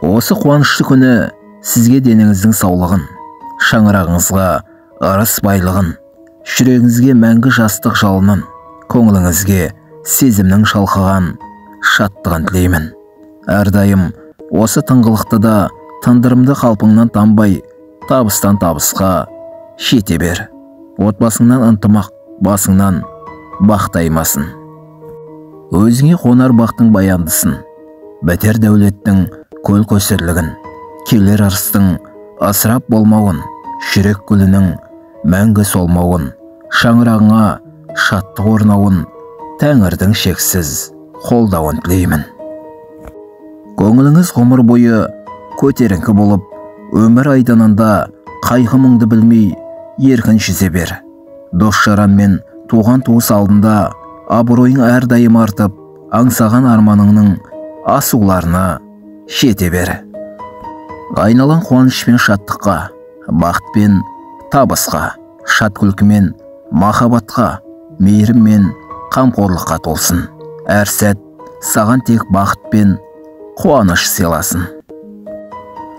Осы қуанышты күні сізге деніңіздің саулығын, шаңырағыңызға ырыс байлығын, жүрегіңізге мәңгі жастық жалынын, көңіліңізге сезімнің шалқыған шаттығын тілеймін. Әрдайым осы тыңғылықты да тындырымды қалпыңнан танбай, табыстан табысқа жете бер. Отбасыңнан ынтымақ, басыңнан бақ таймасын. Өзіңе қонар бақтың баяндысын, бітер дәулеттің көл көсірлігін, келер ырыстың ысырап болмауын, жүрек гүлінің мәңгі солмауын, шаңырағыңа шаттық орнауын, тәңірдің шексіз қолдауын тілеймін. Көңіліңіз ғұмыр бойы көтеріңкі болып, өмір айдынында қайғы мұңды білмей еркін жүзе бер. Дос-жаран мен туған туыс алдында абыройың әрдайым артып, аңсаған арманыңның асуларына жете бер. Айналаң қуаныш пен шаттыққа, бақыт пен табысқа, шат күлкі мен махаббатқа, мейірім мен қамқорлыққа толсын. Әр сәт саған тек бақыт пен қуаныш сыйласын.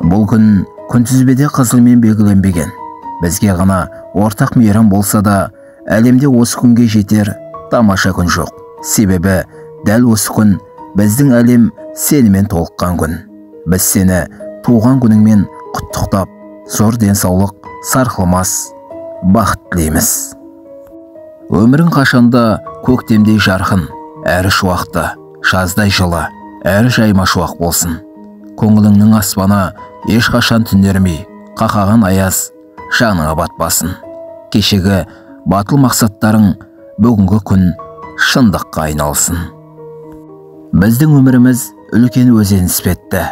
Бұл күн күнтізбеде қызылмен белгіленбеген. Бізге ғана ортақ мейрам болса да, әлемде осы күнге жетер тамаша күн жоқ. Себебі дәл осы күн біздің әлем сенімен толыққан күн. Біз сені туған күніңмен құттықтап, зор денсаулық, сарқылмас бақыт тілейміз. Өмірің қашанда көктемдей жарқын, әрі шуақты, жаздай жылы, әрі жайма шуақ болсын. Көңіліңнің аспаны ешқашан түнермей, қақаған аяз жаныңа батпасын. Кешегі батыл мақсаттарың бүгінгі күн шындыққа айналсын. Біздің өміріміз үлкен өзен іспетті.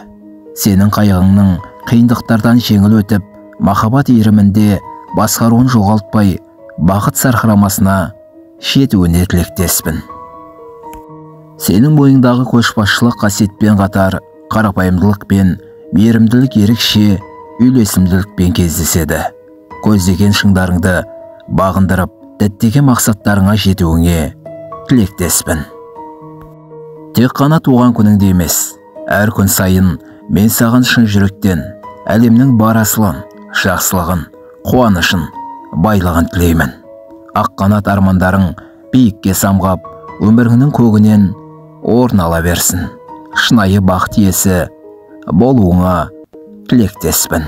Сенің қайығыңның қиындықтардан жеңіл өтіп, махаббат иірімінде басқаруын жоғалтпай, бақыт сарқырамасына жетуіне тілектеспін. Сенің бойыңдағы көшбасшылық қасиетпен қатар қарапайымдылық пен мейірімділік ерекше үйлесімділікпен кездеседі. Көздеген шыңдарыңды бағындырып, діттеген мақсаттарыңа жетуіңе тілектеспін. Тек қана туған күніңде емес, әр күн сайын мен саған шын жүректен әлемнің бар асылын, жақсылығын, қуанышын, байлығын тілеймін. Ақ қанат армандарың биікке самғап, өміріңнің көгінен орын ала берсін. Шынайы бақыт иесі болуыңа тілектеспін.